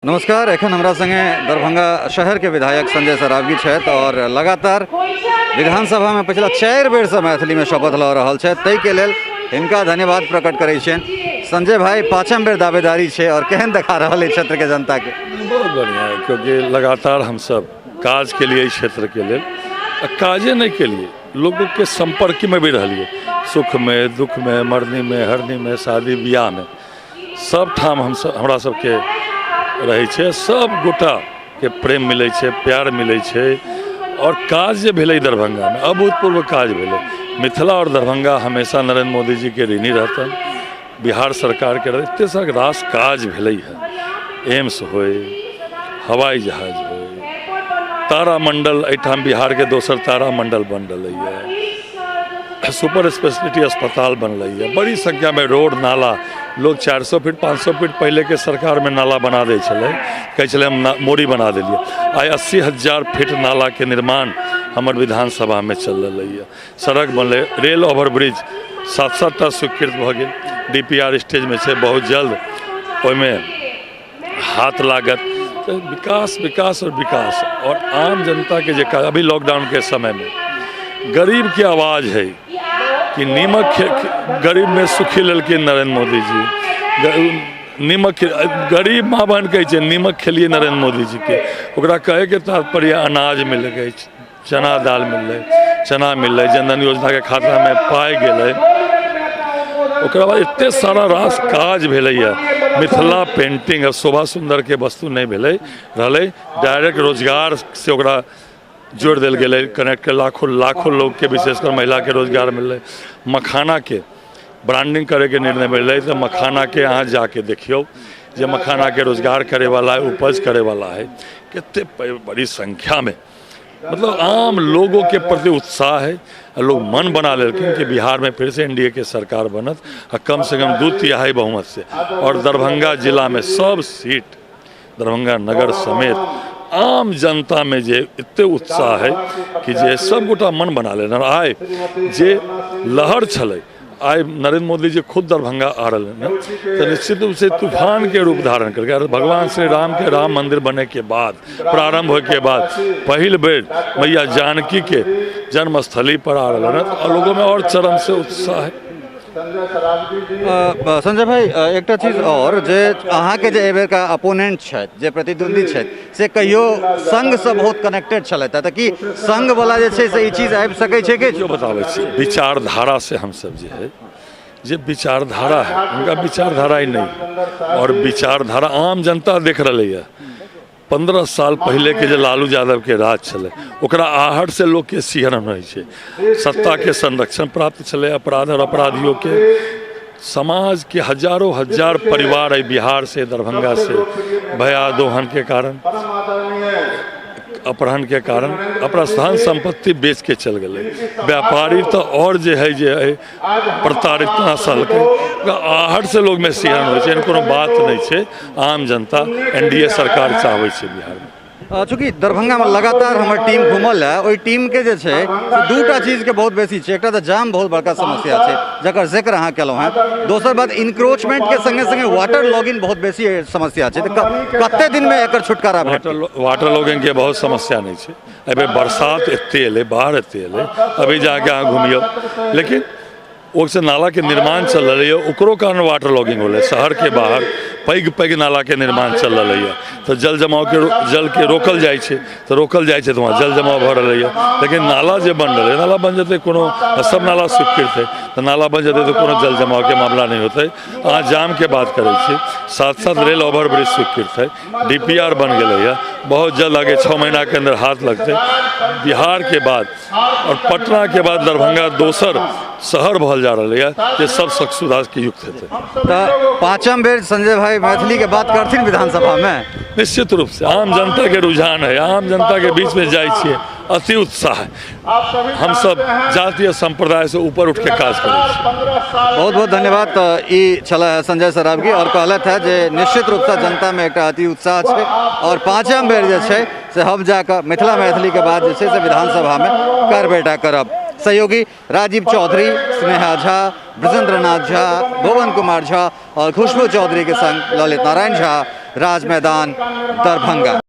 नमस्कार, एखन हमरा संगे दरभंगा शहरके विधायक संजय सरावगी छथि और लगातार विधानसभामे पिछला 4 बेरसँ मैथिलीमे शपथ लऽ रहल छथि, ताहिके लेल हिनका धन्यवाद प्रकट करै छियनि। संजय भाई, 5म बेर दावेदारी छै और केहन देखा रहल है क्षेत्रके जनताके? बहुत बढ़िया है, क्योंकि लगातार हम सब काज के लिए क्षेत्र के लेल काजे नहीं के लिए लोगों के संपर्क में भी रहिए, सुख में दुख में मरनी में हरनी में शादी ब्याह में सब ठाम हम सब हमरा सबके रहै छै, सब गोटाके प्रेम मिलै छै, प्यार मिलै छै। और काज जे भेलै दरभंगामे अभूतपूर्व काज भेलै। मिथिला और दरभंगा हमेशा नरेंद्र मोदी जी के ऋणी रहतनि, बिहार सरकारके एते सारा रास काज भेलै हँ, एम्स होय, हवाई जहाज होय, तारामंडल एहिठाम बिहारके दोसर तारामंडल बन रहलैए, सुपर स्पेशलिटी अस्पताल बनलैए, बड़ी संख्यामे रोड नाला, लोग 400 फीट 500 फीट पहिलेके सरकारमे नाला बना दै छलै, कहै छलै हम मोरी बना देलियै। आइ 80,000 फीट नालाके निर्माण हमर विधानसभामे चल रहलैए, सड़क बनलै, रेल ओवरब्रिज 7-7 टा स्वीकृत भऽ गेल, DPR स्टेजमे छै, बहुत जल्द ओहिमे हाथ लागत। तऽ विकास विकास और विकास और आम जनता के जे काज, अभी लॉकडाउन के समय में गरीब के आवाज है कि नीमक गरीब में सुखी लेलखिन नरेंद्र मोदी जी, नीमक गरीब माँ बहन कहै छै नीमक खेलिए नरेंद्र मोदी जी के, ओकरा कहै के तात्पर्य अनाज मिल गई, चना दाल मिललै, चना मिललै, जनधन योजनाके खातामे पाइ गेलै। ओकरा बाद एते सारा रास काज भेलैए, मिथिला पेंटिंग आ शोभा सुन्दरके वस्तु नहि भेलै रहलै, डायरेक्ट रोजगार से ओकरा जोड़ि देल गेलै, कनेक्ट के लाखों लाखों लोगके विशेषकर महिलाके रोजगार मिललै। मखानाके ब्रांडिंग करैके निर्णय भेलै तऽ मखानाके अहाँ जाके देखियौ जे मखानाके रोजगार करैवला है, उपज करैवला है, कते बड़ी संख्यामे, मतलब आम लोगों के प्रति उत्साह है और लोग मन बना लेलखिन कि बिहार में फिर से एनडीए के सरकार बनत आ कम से कम 2/3 बहुमत से, और दरभंगा जिला में सब सीट दरभंगा नगर समेत आम जनता में जे एते उत्साह है कि जे सब गोटा मन बना लेने। आइ जे लहर छलै, आइ नरेंद्र मोदी जी खुद दरभंगा आ रहे हैं तो निश्चित रूप से तूफान के रूप धारण करके, और भगवान श्री राम के राम मंदिर बने के बाद प्रारंभ होए के बाद पहिल बेर मैया जानकी के जन्मस्थली पर आ रहे हैं और लोगों में और चरम से उत्साह है। संजय भाई, एकटा चीज और जे अहाँके जे एहि बेरका अपोनेंट छथि, जे प्रतिद्वंदी छथि, से कहियो संघसँ बहुत कनेक्टेड छलथि, तऽ की संघवला जे छै से ई चीज आबि सकै छै कि? जो बताबै छी विचारधारा से हमसब जे है, जे विचारधारा है उनका विचारधारा ही नहीं है, और विचारधारा आम जनता देख रही है। 15 साल पहले के जे लालू यादव के राज छलै ओकरा आहट से लोग के सिहरन होइ छै, सत्ता के संरक्षण प्राप्त छलै, अपराध और अपराधियों के, समाज के हजारों हजार परिवार है बिहार से दरभंगा से भयादोहन के कारण, अपहरण के कारण अपना धन संपत्ति बेच के चल गए। व्यापारी तो और जे है जे है प्रताड़ित सहलकै, आहट से लोग में सिहरन होइ छै, एहन कोनो बात नहीं छै। आम जनता एनडीए सरकार चाहबै छै बिहार में। चूँकि दरभंगामे लगातार हमर टीम घूमल है, ओहि टीमके जे छै से दूटा चीजके बहुत बेसी छै। एकटा तऽ जाम बहुत बड़का समस्या छै जकर जिक्र अहाँ केलहुँ हेँ, दोसर बात इनक्रोचमेंटके संगे संगे वाटर लॉगिंग बहुत बेसी समस्या छै, तऽ कते दिनमे एकर छुटकारा भेटत? वाटर लॉगिंगके बहुत समस्या नहि छै, एहिबेर बरसात एते एलै, बाढ़ि एते एलै, अभी जाके अहाँ घुमियौ, लेकिन ओहिसँ नालाके निर्माण चल रहलैए, ओकरो कारण वाटर लॉगिंग होलै। शहरके बाहर पैघ पैघ नालाके निर्माण चल रहलैए तऽ जल जमावके जलके रोकल जाइ छै, तऽ रोकल जाइ छै तऽ वहाँ जल जमाव भऽ रहलैए, लेकिन नाला जे बन रहलै, नाला बन जेतै कोनो, सब नाला स्वीकृत है तऽ नाला बन जेतै तऽ कोनो जल जमावके मामला नहि होतै। अहाँ जामके बात करै छी, साथ साथ रेल ओवरब्रिज स्वीकृत है, DPR बन गेलैए, बहुत जल्द आगे 6 महीनाके अन्दर हाथ लगतै। बिहारके बाद और पटना के बाद दरभंगा दोसर शहर भल जा रहा है जे सब सुख सुविधा के युक्त हेतै। तऽ 5म बेर संजय भाई मैथिली के बात करथिन विधानसभा में? निश्चित रूप से आम जनता के रुझान है, आम जनता के बीच में जाइ छियै, अति उत्साह है। हम सब जातीय संप्रदाय से ऊपर उठ के काज करै छी। बहुत बहुत धन्यवाद। तऽ ई छलै संजय सरावगी और कहलथि है जे निश्चित रूपसँ जनता में एकटा अति उत्साह छै और 5म बेर जे छै से हम जाकऽ मिथिला मैथिलीके बात जे छै से विधानसभामे करबेटा करब। सहयोगी राजीव चौधरी, स्नेहा झा, ब्रजेंद्र नाथ झा, भुवन कुमार झा और खुशबू चौधरी के संग ललित नारायण झा, राज मैदान, दरभंगा।